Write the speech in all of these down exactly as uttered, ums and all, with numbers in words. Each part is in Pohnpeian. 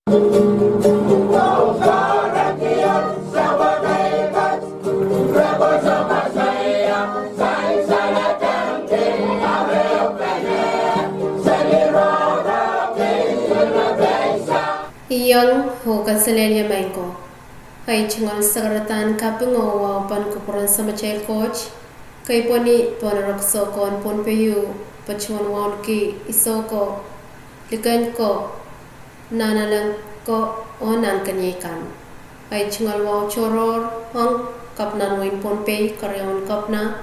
Iang oh kaselehlie maing ko. Ei tungoal sakaradahn kaping oh wahu pahn kupwuren Samatail Koht, keipweni pohn rek soukohn Pohnpei u, patohwan wauneki I souko, liken ko, nanalek ko, oh nahnken iei kan. Ei tungoal wahu tohrohr ong Kepina en wehin Pohnpei, Keriaun Kepina,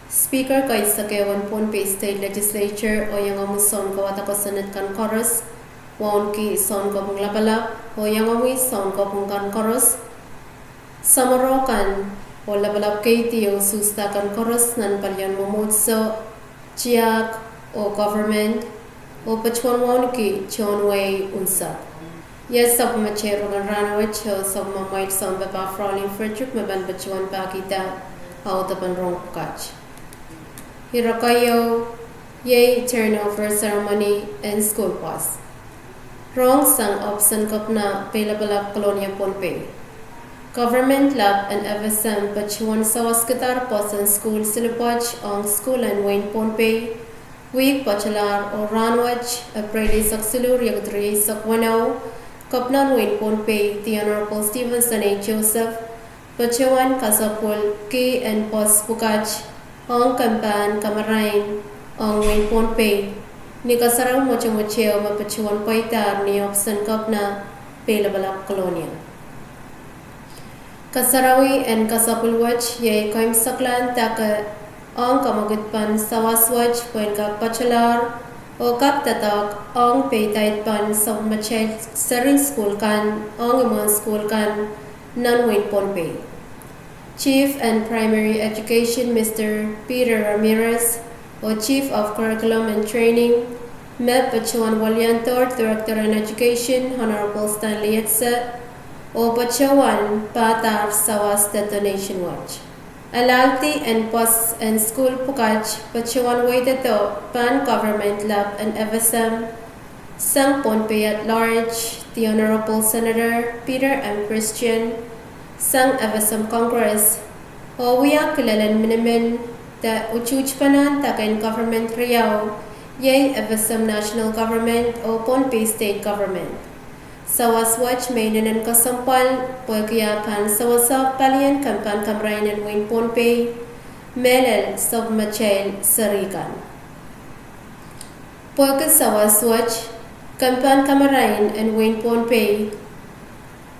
Speaker keisekeu en Pohnpei State Legislature, oh iangomwi sounkawada kosonned kan koaros, wauneki Sounkopwung Lapalap, oh iangomwi sounkopwung kan koaros, samworo kan, oh lapalap keidi oh usuhsda kan koaros nan palien mwomwohdiso, tiahk, oh government, oh patohwan wauneki tohn wehi unsek. Iei sapwellimatail rongen rahnwet oh sapwellimamwail sounpapah Fraulein Frederick me pahn patohwan pahkihda audepen rohng pwukat. Ire keieu, iei turnover ceremony en sukuhl pwoas. Rohng sang ohpis en Kepina, Peilapalap, Kolonia, Pohnpei. Government lap en F S M patohwan sawaskidahr pwoasen sukuhl silipwoat ong sukuhl en wehin Pohnpei, wihk patohlahr oh rahnwet, Epreil eisek siluh, riekid rieisek weneu, Kepina en wehin Pohnpei, The Honorable Stevenson A. Joseph, patohwan kasapwilki en pwoas pwukat ong kempahn kamarain ong wehin Pohnpei, ni kasarawi mwotomwoteo me patohwan pweidahr ni ohpis en Kepina, Peilapalap, Kolonia. Kasarawi en kasapwil wet iei keimwseklahn dake ong kamwekid pahn sawas wet pwehn kak patohlahr oh kak doadoahk ong peidaid pahn sapwellimatail serihn sukuhl kan ong imwen sukuhl kan nan wehin Pohnpei. Chief en Primary Education, Mister Peter Ramirez, oh Chief of Curriculum and Training, me patohwan weliandohr Director en Education, Honorable Stanley Etse, oh patohwan pahdahr sawas de donation wet. Alahldi en pwoas en sukuhl pwukat patohwan weidedo pahn government lap en F S M, sang Pohnpei at Large, the Honorable Senator Peter M. Christian, sang F S M Congress, oh wia kilelen minimin de utuht pahn dake en government riau, iei F S M National Government oh Pohnpei State Government. Sawas wet me inenen kesempwal pwehki ah pahn sewese palien kempahn kamarain en wehin Pohnpei, mehlel sapwellimatail serih kan. Pwehki sawas wet, kempahn kamarain en wehin Pohnpei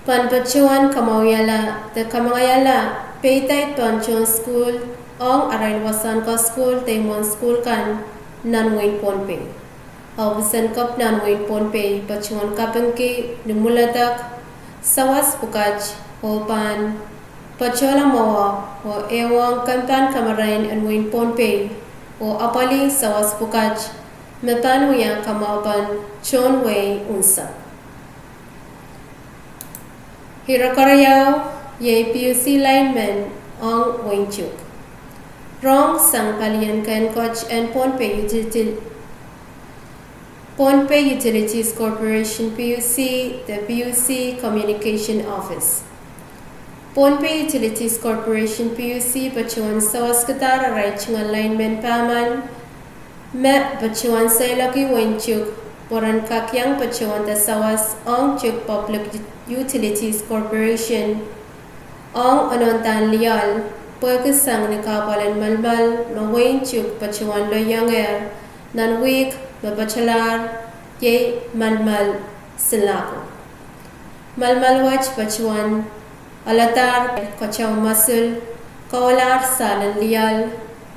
pahn patohwan kamwahwihala de kamangaiala peidaid pahn tohn sukuhl ong arail wasahn kasukuhl de imwen sukuhl kan nan wehin Pohnpei. Ohpis en Kepina en wehin Pohnpei patohwan kapingki ni mwuledek, sawas pwukat, oh pahn patohla mwowe oh ehuong kempahn kamarain en wehin Pohnpei, oh apwalih sawas pwukat me pahn wia kamwahupen tohn wehi unsek. Ire keriau, iei P U C linemen ong wehin Chuuk. Rohng sang palien kehn koht en Pohnpei Utilities, Pohnpei Utilities Corporation P U C, de P U C Communication Office. Pohnpei Utilities Corporation P U C patohwan sawaskidahr arail tungoal linemen pahmen, me patohwan seiloaki wehin Chuuk, pwe ren kak iang patohwan de sawas ong Chuuk Public Utilities Corporation, ong onondahn lioal, pwehki sang ni kahpwal en malimal me wehin Chuuk patohwan loiengehr nan wihk me patohlahr, iei malimal Sinlahku. Malimal wet patohwan aladahr keteu mosul, kauwalahr sahlen lioal,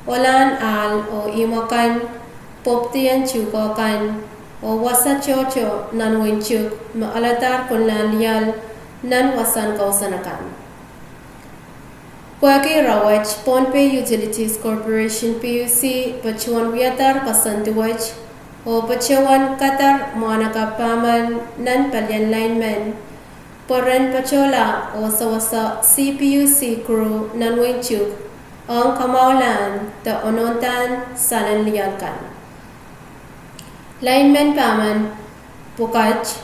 ohlahn ahl oh ihmw akan, pwopwidien tuhke kan, oh wasa tohto nan wehin Chuuk me aladahr kunlahn lioal nan wasahn kousoan akan. Pwehki ire wet, Pohnpei Utilities Corporation P U C patohwan wiadahr koasoandi wet, oh patohwan kadahr mwahnakapw pahmen nan palien linemen, pwe ren patohla oh sewese C P U C crew nan wehin Chuuk ong kamwahulahn de onondahn sahlen lioal kan. Linemen pahmen pwukat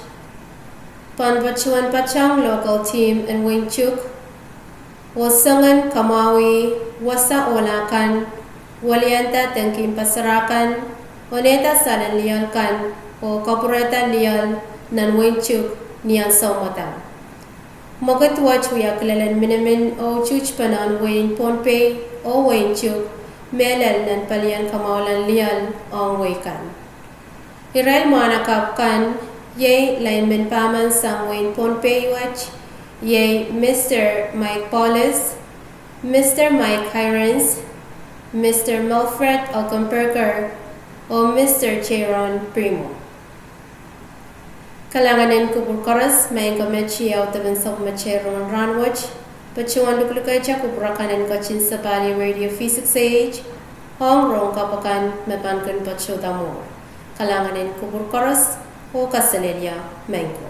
Pahn patohwan patehng local team en wehin Chuuk oh soangen kamwahwih wasa ohla kan, welianda dengkihn pasara kan, onehda salen lioal kan, oh kapwurehda lioal nan wehin Chuuk ni ansou mwadang. Mwekid wet wia kilelen minimin oh tuhpenohn wehin Pohnpei oh wehin Chuuk, mehlel nan palien kamwahulahn lioal ong wehi kan. Irail mwahnakapw kan iei lineman pahmen sang wehin Pohnpei wet, iei Mister Mike Paulus, Mister Mike Hirons, Mister Melfred Olkenberger, oh Mister Jaron Primo. Kalahngan en kupwur koaros, maing ko, met iei audepen sapwellimatail rongen rahnwet. Patohwan lukelukehte kupwur akan en ketin sapahl Radio V six A H ong rohng kapw akan me pahn kin patohda mwuhr. Kalahngan en kupwur koaros oh kaselehlie, maing ko.